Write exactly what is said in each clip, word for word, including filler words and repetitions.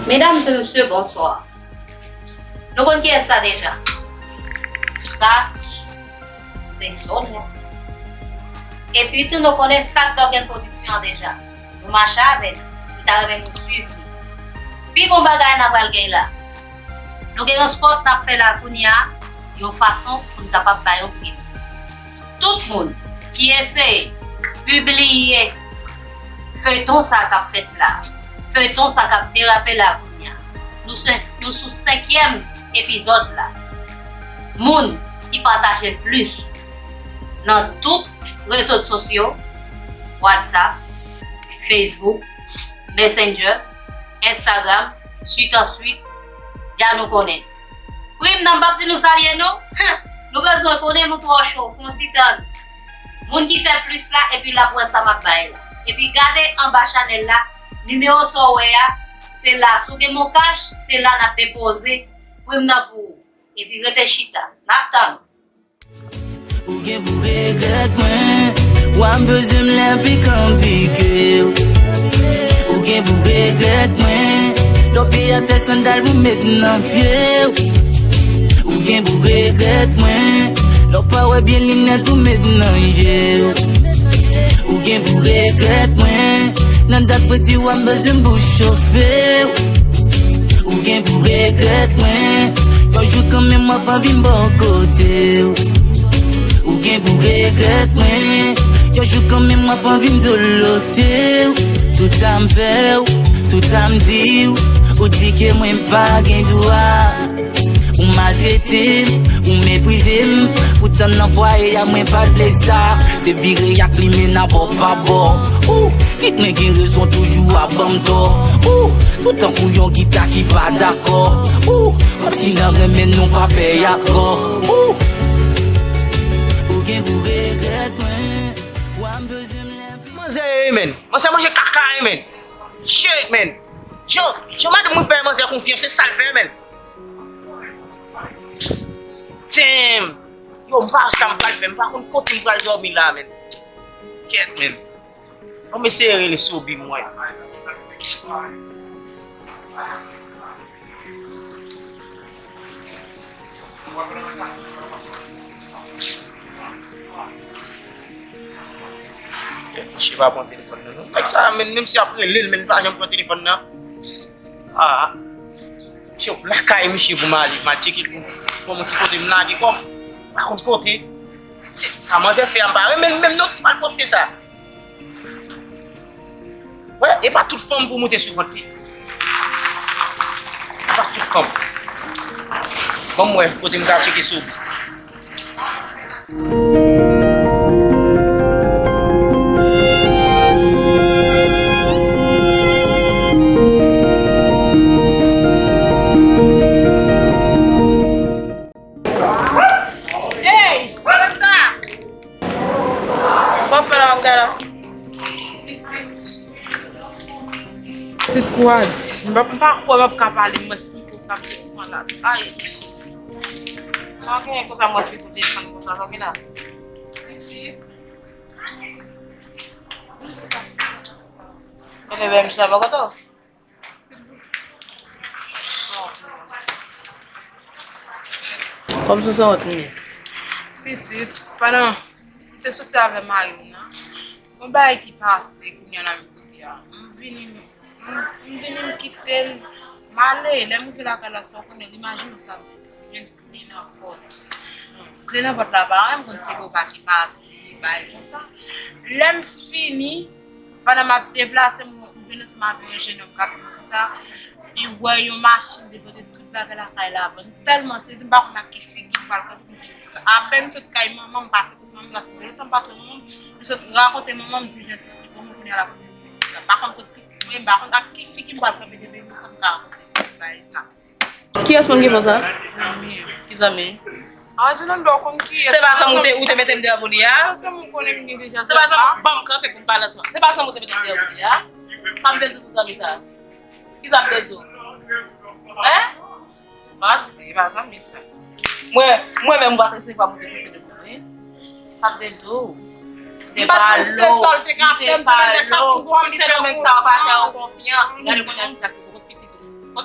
Medam e mesye, bonswa. Nou konn kiyès sa deja? Sa, se Sonia. Epi tou, nou konnen sa k Dògèn Pwodiksyon an deja. Nou mache avè l. Nou ta renmen nou swiv li. Pi bon bagay n ap pral gen la. Nou gen yon spòt n ap fè la kounye a, yon fason pou n kapab bay yon prim. Tout moun ki eseye pibliye feyton sa k ap fèt la, feyton sa k ap derape la kounye a, nou se, nou sou senkyèm epizòd la. Moun ki pataje l plis nan tout rezo sosyo, WhatsApp, Facebook, Messenger, Instagram, swit an swit, dja nou konnen. Prim nan m p ap di nou sa l ye non. Nou bezwen konnen nou twò cho, fè yon ti tann. Moun ki fè plis la, epi l ap wè sa m ap bay la. Epi gade anba chanèl la, nimewo sa w wè a, se la. Si w gen MonCash, se la n ap depoze prim nan pou ou. Epi rete chita, n ap tann ou. Ou gen pou regrèt mwen. W ap bezwen m lè pikan pike w. Ou gen pou regrèt mwen. Lè w peye atè sandal pou met nan pye w. Ou gen pou regrèt mwen. Lè w pa wè byen linèt ou met nan je w. Ou gen pou regrèt mwen. Nan dat fredi w ap bezwen m pou chofe w. Ou gen pou regrèt mwen. Yon jou kanmenm w ap anvi m bò kote w. Ou gen pou regrèt mwen. Yon jou kanmenm w ap anvi m zolote w. Tout sa m fè w, tout sa m di w, ou di ke mwen pa gen dwa. Ou maltrete m, ou meprize m. Poutan nan fwaye a mwen pa t vle sa. Se vire ak limen nan bò pa bò. Ou, kit mwen gen rezon toujou ap ban m tò. Ou, nou tankou yon gita ki pa dakò. Ou, kòmsi nan renmen nou pa fè akò. Ou, ou gen pou regrèt mwen. W ap bezwen m lè. Manzè ye, men. Manzè manje kaka ye, men. Shit, men. Yo, yo, madanm mwen fè manzè konfyans, se sa l fè, men. Damn. Yo, m pa sa m pral fè, m pa konn kote m pral dòmi la, men. Kèt, men. Bon, m eseye rele Sobi m wè. Misye pa pran telefòn nan, non. Nèg sa, men, menm si ap rele l, men, li pa janm pran telefòn nan. Ah. Misye lakay misye pou m ale, m al tcheke pou, pou yon ti kote m lage kò m. Pa konn kote. Se, sa manzè fè a, m pa renmen l menm non, ti malpwòpte sa. Wè, e pa tout fanm pou moute sou vant li. E pa tout fanm. Ban m wè kote m ka tcheke sou. Hey, Samantha! Sa w ap fè la, Magdala? Pitit. Pitit kou a di. M pa, m pa kwè m ap ka pale, m wè si konsa m te pran la. Ay. Sa w genyen konsa, m wè fi pou desann konsa, sa w gen la? Pitit. Kote bèm chita bò kote w? Kòm sou sa wont mwen ye. Pitit, pandan m te soti avè mari m nan, yon bagay ki pase kounye a nan menm kote a. M vini, m, m vini m kite l, m ale. Lè m rive lakay la, sa w konnen, imajine w sa m fè, pitit, jwenn kle nan pòt. Kle nan pòt la, pa renmen konn se koka ki pati, bagay konsa. Lè m fini, pandan m ap deplase m, m jwenn ansanm avè yon jennonm k ap di m konsa, li wè yon machin debloke, tout bagay lakay la vann. M tèlman sezi, m pa konn ak ki figi m pral kanpe pou m di l konsa. Apèn m sot kay manman m, m pase kot manman m, paske gen lontan m pa t wè manman m, m sot rakonte manman m, m di jan tifi manman m kounye a l ap rele se konsa. M pa konn kot pitit mwen, m pa konn ak ki figi m pral kanpe depi m sanm ka rakonte se bagay sa. Kiyès moun ki fè w sa? Zanmi. Ki zanmi? Ah, Fernando, konn kiyès? Se pa zanmi ou te, ou te mete m deyò pou li a? Non, zanmi ou konnen m gen deja. Se pa zanmi ou ban m kanpe pou m pale ansanm. Se pa zanmi ou te mete m deyò pou li a? Sa m te di pou zanmi sa? Ki sa m te di w? Hein? Manti, e pa zanmi sa. Mwen, mwen menm, ou pa t resevwa pou te pouse de mwen, wi. Sa m te di w? Li te pa lou, li te pa lou. Fanm Sendomeng sa yo pase a yo konfyans. Gade kounye a ki sa ki pou kot pitit ou.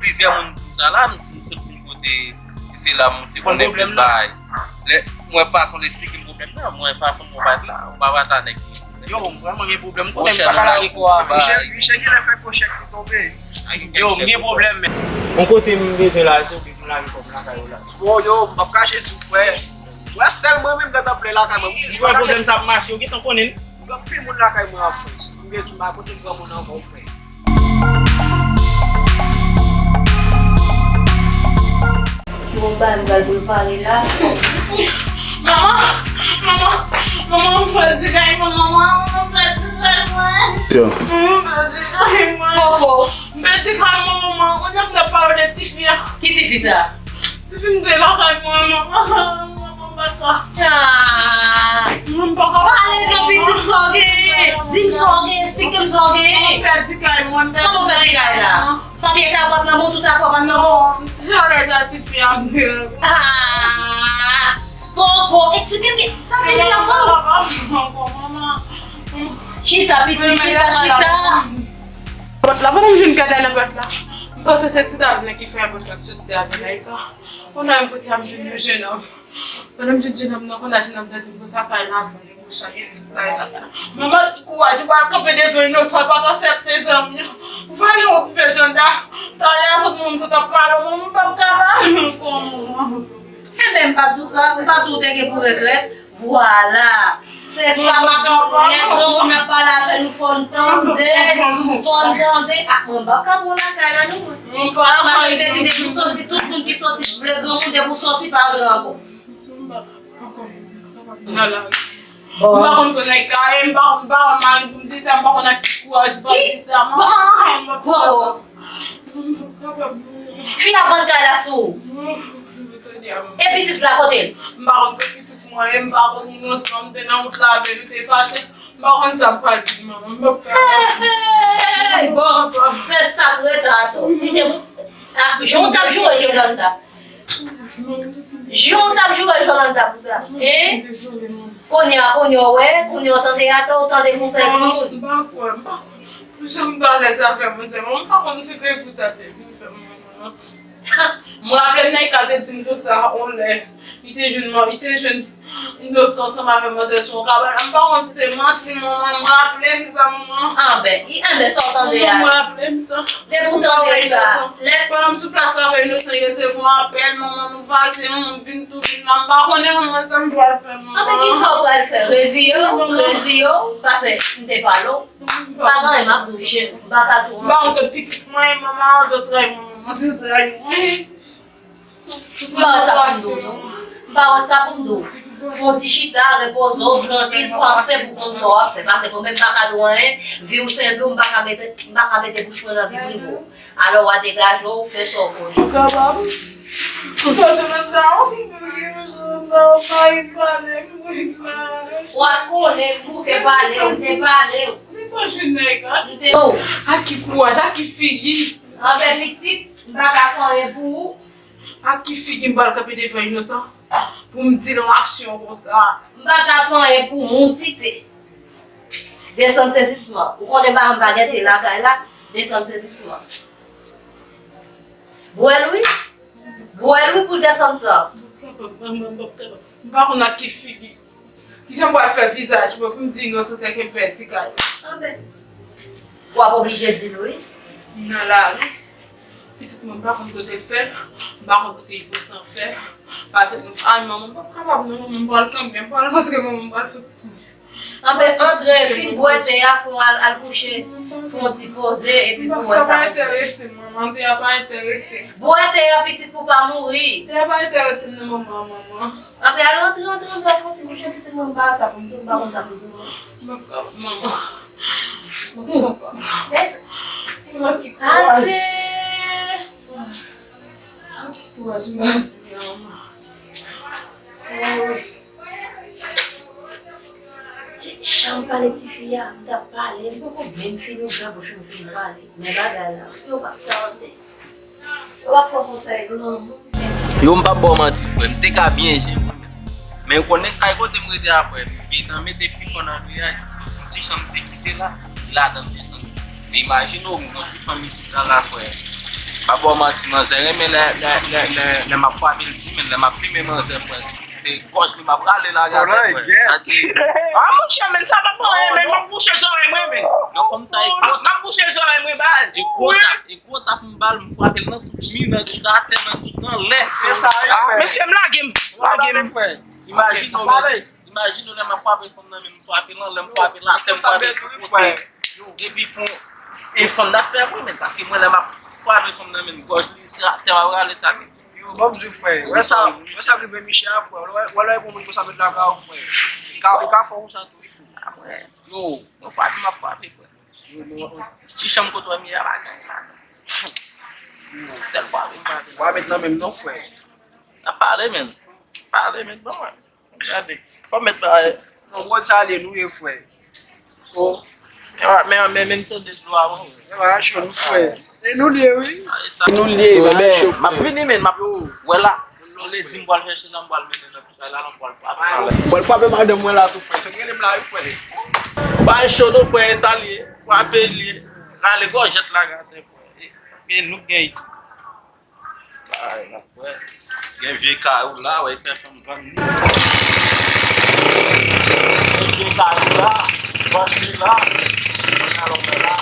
plizyè moun di m sa la, m sot vin kote, se la m te konnen plis bagay. Lè, mwen fason l esplike m pwoblèm nan, mwen fason mwen pa t la, ou pa pa ta nèg. Yo, m vrèman gen pwoblèm, m konnen m pa ka lage kò a. Michel, Michel genlè fè kò chèk li tonbe. Yo, m gen pwoblèm, men. Yon kote m bezwen lage, se oubli m lage kò m lakay ou la. Bon, yo, m p ap kache di w, frè. Wè, sèl mwen menm gentan plen lakay mwen. Ou wè pwoblèm sa ap mache, ou gentan konnen l. Gen anpil moun lakay mwen ap fè. M gen tou pa kote granmoun ankò, frè. Bon, ba m pral pou l pale la. Manman, manman, manman, m pèdi kay mwen, manman, m pèdi kay mwen. Yo. Manman, m pèdi kay mwen. Popo. M pèdi kay mwen, manman. Kounye a m t ap pale de tifi a. Ki tifi sa? Tifi m te lakay mwen, manman. Manman, m pa ka. Ah. Mwen, m pa ka. Pale non, pitit, sa w gen. Di m sa w gen, eksplike m sa w gen. Mwen pèdi kay mwen, m pèdi kay la. Kòman w pèdi kay la? Papye kabwat nan men w, tout afè w pa t nan men w. Jan lè sa tifi a m te. Ah. Bon, bon, eksplike m sa tifi a fè w. Chita, pitit, chita, chita. Pòt la, pandan m jwenn gade nan pòt la, m panse se ti dam nan ki fè pòt la, ki soti avè l la, epa. Yon lè m kote ap jwenn yon jennonm. Pandan m jwenn jenòm nan, pandan jenòm nan di m konsa, kay la vale, mouche, gen tout bagay la. Manman, kouraj, ou pral kanpe devan inosan, pa t aksepte zanmi an. Ou vale w ap fè janda. Talè a sot, manman, m sot ap pale, manman, m p ap ka pale ankò, manman. Enben, m pa t di w sa, m pa t di w te gen pou regrèt. Vwala. Se sa m ap di w. Lè granmoun ap pale avè nou, fò n tande. Fò n tande. Ah, mwen, m p ap ka pran lakay la, non, mwen. Paske m te di, depi w soti, tout moun ki soti vle granmoun, depi w soti, pa antre ankò. M pa konn konnen kay, m pa konn, m pa konn mari pou m di sa, m pa konn ak ki kouraj pou m di sa. Bon. Fi a vann kay la sou ou. E pitit la kote l? M pa konn kote pitit mwen ye, m pa konn inosan, m te nan wout la avè l, nou te fache. M pa konn sa m pral di manman m, m p ap ka. Hey, bon, se sa k rete atò. Li te, ah, jan w t ap joure Jolanda. Jan w t ap joure Jolanda pou sa. Hein? Kounye a, kounye a, w wè, kounye a, w tande atò, w tande konsèy granmoun. M pa kwè, m pa kwè. Pou jan m t alèz avè manzè, mwen, m pa konn si te kou sa te vin fè mwen. M raple m Naïka te di m konsa, on lè, li te jwenn, li te jwenn inosan ansanm avè manzè sou yon kabann. M pa konn si se manti, manman, m raple m sa, manman. Anben, i, enben, sa w tande a? Manman, m raple m sa. Depi w tande sa, lè pandan m sou plas la avè inosan, resevwa apèl, manman, nou fache, manman, m vin tou vin la, m pa konnen, manman, sa m pral fè, manman. Anben, kisa w pral fè? Reziye w, reziye w, paske m te pale w. Pa gen anyen m ap touche, m pa ka tou. M pa konn kot pitit mwen ye, manman, zantray mwen, manman, zantray mwen. M pa wè sa pou m di w, non. M pa wè sa pou m di w. Fè yon ti chita, repoze w, trankil, panse pou konn sa w ap fè. Paske mwen menm m pa ka di w anyen, vi w se vi w, m pa ka mete, m pa ka mete bouch mwen nan vi prive w. Alò, w a degaje w, fè sa w konnen. Ou kapab. Ou ka jwenn nan sa, ou si m te jwenn nan sa, ou pa vin pale, m vin pale. W a konnen, m te pale, m te pale. Ou pa jwenn nan, e gad. M te. Oh, ak ki kouraj, ak ki figi. Anben pitit, m pa ka fè anyen pou ou. Ak ki figi m pral kanpe devan inosan pou m di l yon aksyon konsa? M pa ka fè anyen pou moun, Tite. Desann sezisman. Ou konnen ba m pa gen te lakay la, desann sezisman. Bwè l wi. Bwè l wi pou l desann san. M pa konn ak ki figi. Kijan m pral fè vizaj mwen pou m di inosan se ke m pèdi kay? Anben. W ap oblije di l wi. M nan lari. Pitit mwen m pa konn kote l fè, m pa konn kote inosan fè. Pase mwen, ay manman, m p ap kapab non, manman, m pral kanpe, m pral rantre, manman, m pral fè ti. Anben, antre, fin bwè te a, fon al, al kouche. Fon ti poze, epi pou wè sa. Sa pa enterese m, manman, te a pa enterese m. Bwè te a, pitit, pou pa mouri. Te a pa enterese m non, manman, manman. Anben, al antre, antre, antre, fon ti kouche, pitit, mwen, m pa sa pou m di w, m pa konn sa pou m di w. M p ap kapab, manman. M p ap kapab. Mèsi. Manman, ki kouraj. Ki kouraj, manman. Se jan m pale tifi a, m t ap pale, m poko menm fin ouvè bouch m fin pale. Men bagay la, yo p ap tande. Yo p ap pran konsèy granmoun. Yo, m p ap ba w manti, frè. M te ka byen jere mwen menm. Men ou konnen kay kote m rete a, frè. M gentan mete pifon nan griyaj. Se yon ti chanm m te kite la. Li ladan m desann. Men imajine w, m gon ti fanm isit la, la, frè. M p ap ba w manti, manzè renmen lè, lè, lè, lè, lè m ap frape l di, men lè m ap fimen manzè, frè. Se gòj li m ap rale lage avè l, frè. Sa di, ah, monchè, men sa pa pou anyen, men m ap bouche zòrèy mwen, men. Non, fanm sa e gwo tap. M ap bouche zòrèy mwen, baz. E gwo tap, e gwo tap m ba l, m frape l nan tout mi, nan tout atè, nan tout nan lè. Se sa, wi, frè. Mesye, m lage m, lage m. Frè. Imajine w, men. Imajine w lè m ap frape fanm nan, men m frape l anlè, m frape l atè, m frape l tout kote. Epi pou, e fanm nan fè mwen, men, paske mwen lè m ap frape fanm nan, men, gòj li, se atè m ap rale sa. Yo, ban m di w, frè. Wè sa, wè sa k rive Michel a, frè. Wè, wè lè yon moun konsa met lakay ou, frè. Li ka, li ka fè w sa tou, wi, frè. Yo, mwen frape, m ap frape, frè. Yo, bon, ti chanm kote w ye a, pa gen, pa gen. Sèl frape, m frape. W a met nan men m non, frè. N ap pale, men. Pale, men, bon, wè. Gade. Fò m met, eh, non, bon, sa ale, nou ye, frè. Oh. Men, men, men, men, se de dlo avan, wi. E pa cho nou, frè. E nou liye, wi. E nou liye, wi, men, m ap vini, men, m ap wè la. Lè di m pral chèche la, m pral mennen nan ti kay la, m pral frape. M pral frape madanm mwen la tou, frè. Se rele m la, wi, frè. Bay cho non, frè, e sa li ye. Frape li ye. Rale gòjèt la, gade, frè. E, e nou k gen. Ay, non, frè. Gen vye kay ou la, wè, fè fanm vann li. Gen vye kay ou la, vann li la. Vann alò la.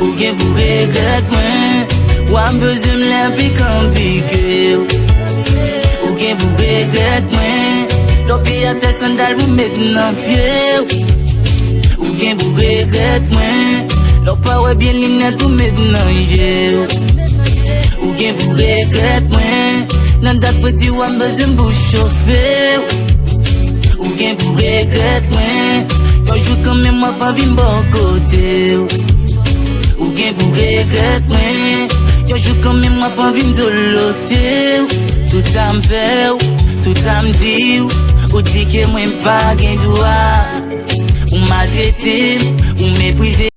Ou gen pou regrèt mwen, w ap bezwen m lè pi kanpike w. Ou gen pou regrèt mwen, lè w pi atè sandal pou met nan pye w. Ou gen pou regrèt mwen, lè w pa wè byen linèt ou met nan je w. Ou gen pou regrèt mwen, nan dat fredi w ap bezwen m pou chofe w. Ou gen pou regrèt mwen, yon jou kanmenm w ap anvi m bò kote w. Ou gen pou regrèt mwen, yon jou kanmenm w ap anvi m zolote w. Tout sa m fè w, tout sa m di w, ou di ke mwen pa gen dwa. Ou maltrete m, ou meprize